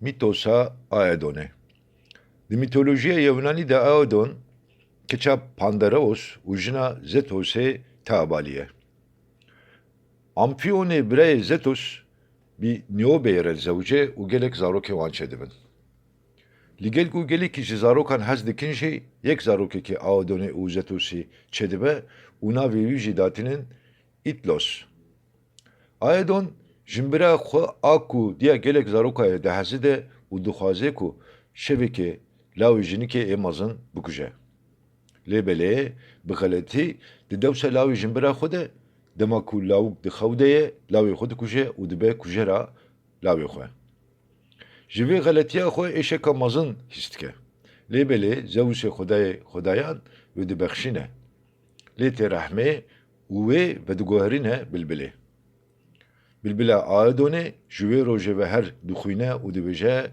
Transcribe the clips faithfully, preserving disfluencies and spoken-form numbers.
Mîtosa Aedonê. Di mîtolojiya Yewnanî de Aedon keça Pandareos û jina Zetosê teabalî ye. Amfionê birayê Zetos bi Niobeyê re zewce û gelek zarokê wan çêdibin. Li gel ku gelekî ji zarokan hez dikin jî, yek zarokekî Aedonê û Zetosî çêdibe û navê wî jî datînin Îtlos. Aedon, jinbira xwe a ku diya gelek zaroka ye dihezide û dixwaze ku şevekê lawê jinikê ê mezin bikuje. Lê belê, bi xeletî di dewsa lawê jinbira xwe de, dema ku lawik di xew de ye, lawê xwe dikuje û dibe kujera lawê xwe. Ji vê xeletiya xwe êşeka mezin hîs dike. Lê belê Zeusê xwedayê xwedayan wê dibexşîne. Lê tê rehmê û wê vediguherîne bilbilê. Bilbila Aedonê ji wê rojê ve her dixwîne û dibêje,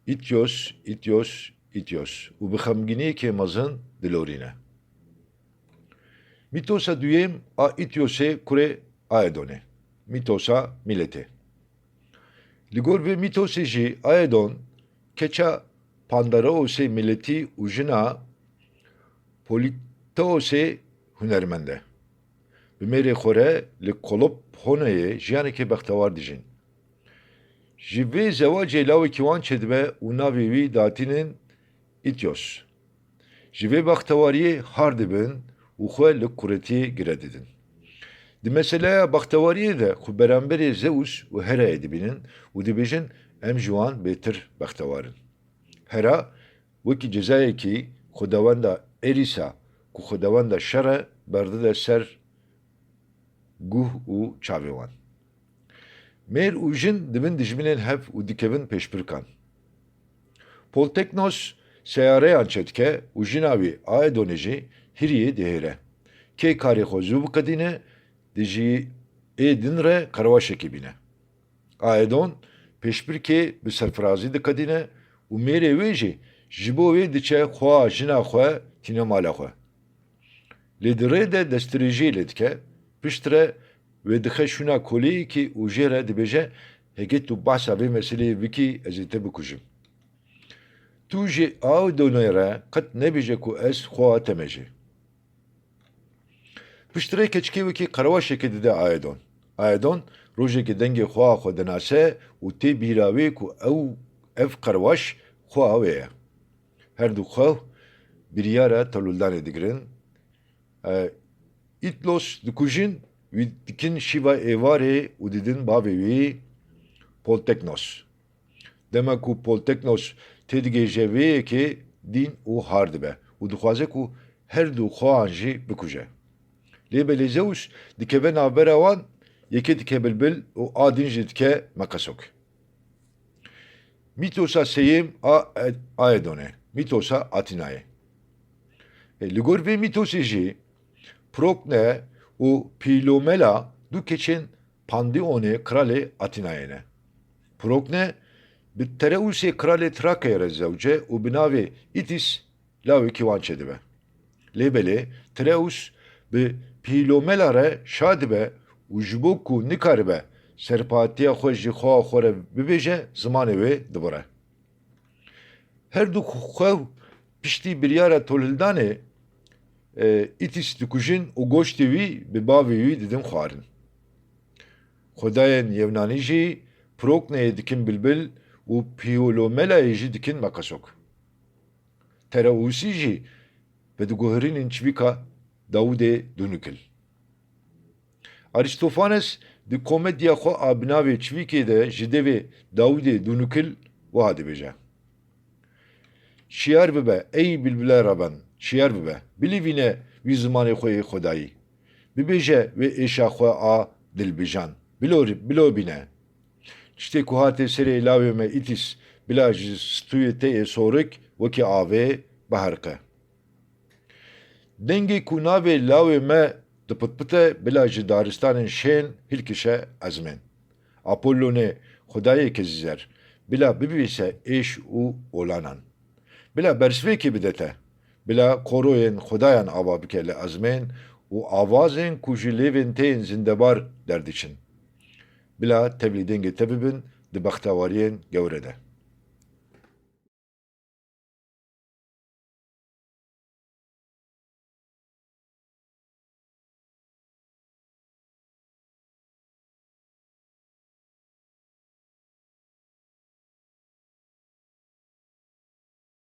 Îtyos, Îtyos, Îtyos û bi xemgîniyekê mezin dilorîne. Mîtosa duyêm a Îtyosê kurê Aedonê. Mîtosa Mîletê. Li gor vê mîtosê jî Aedon keça Pandareosê Mîletî û jina Politeosê hunermend e. Bi mêrê xwe re li Kolop Honeyê jiyanekê bextewar dijîn. Ji vê zewacê lawekî wan çêdibe û navê wî datînin Îtyos. Ji vê bextewariyê har dibin û xwe li kuretiyê gire didin. Di meseleya bextewariyê de xwe beramberê Zeus û Herayê dibînin û dibêjin, em ji wan bêtir bextewar in. Hera wekî cezayekî xwedawenda Erîsa ku xwedawenda şer e berdide ser guh û çavê wan. Mêr û jin dibin dijminên hev û dikevin pêşbirkan. Polteknos seyareyan çêdike û jina wî Aedonê jî hiriyê dihêre. Kê karê xwe zû biqedîne, di jiyê din re qerwaşekê bîne. Aedon pêşbirkê bi serfirazî diqedîne û mêrê wê jî ji bo wê diçe xweha jina xwe tîne mala xwe. Lê di rê de destdirêjiyê lê dike, piştre wê dixe şûna koleyekê û jê re dibêje, heke tu behsa vê meseleyê bikî, ez ê te bikujim. Tu ji Aedonê re qet nebêje ku ez xweha te me jî. Piştre keçikê wekî qerwaşekê dide Aedon. Aedon rojekê dengê xweha xwe dinase û tê bîra wê ku ew, ev qerwaş xweha wê ye. Her du xwew biryara tolhildanê digirin. E, Îtlos dikujin, wî dikin şîva êvarê û didin bavê wî Polteknos. Dema ku Polteknos têdigihêje vê yekê dîn û har dibe û dixwaze ku her du xwehan jî bikuje. Lê belê Zeus dikeve navbera wan, yekê dike bilbil û a din jî dike meqesok. Mîtosa sêyêm a Aedonê, mîtosa Atînayê. E, li gor vê mîtosê jî Prokne û Pîlomela du keçên Pandion ê qralê Atînayê ne. Prokne bi Tereusê qralê Trakayê re zewce û bi navê Îtîs lawekî wan çêdibe. Lê belê Tereus bi Pîlomela re şa dibe û ji bo ku nikaribe serpatiya xwe ji xweha xwe re bibêje, zimanê wê dibire. Her du xwew piştî biryara tolhildanê, e, Îtîs dikujin û goştê wî bi bavê wî didin xwarin. Xwedayên Yewnanî jî Prokneyê dikin bilbil û Pîlomelayê jî dikin meqesok. Tereusî jî vediguherînin çivîka Dawidê Dûnikil. Arîstofanes di komediya xwe a bi navê Çivîkê de ji devê Dawidê Dûnikil wiha dibêje, Şiyar bibe, ey bilbile reben, şiyar bibe, bilivîne wî zimanê xwe yê xwedayî. Bibêje wê êşa xwe a dilbijan, bilor-, bilobîne. Tiştê ku hate serê lawê me Îtîs, bila ji stûyê te yê sorik wekî avê biheriqe. Dengê ku navê lawê me dipitpite, bila ji daristanên şên hilkişe ezmên. Apollonê xwedayê Kezîzer, bila bibîse êş û olanan. Bila bersivêkê bide te. Bila koroyên xwedayan ava bike li ezmên û avazên ku ji lêvên te yên zindebar derdiçin. Bila tevlî dengê te bibin di bextewariyên gewre de.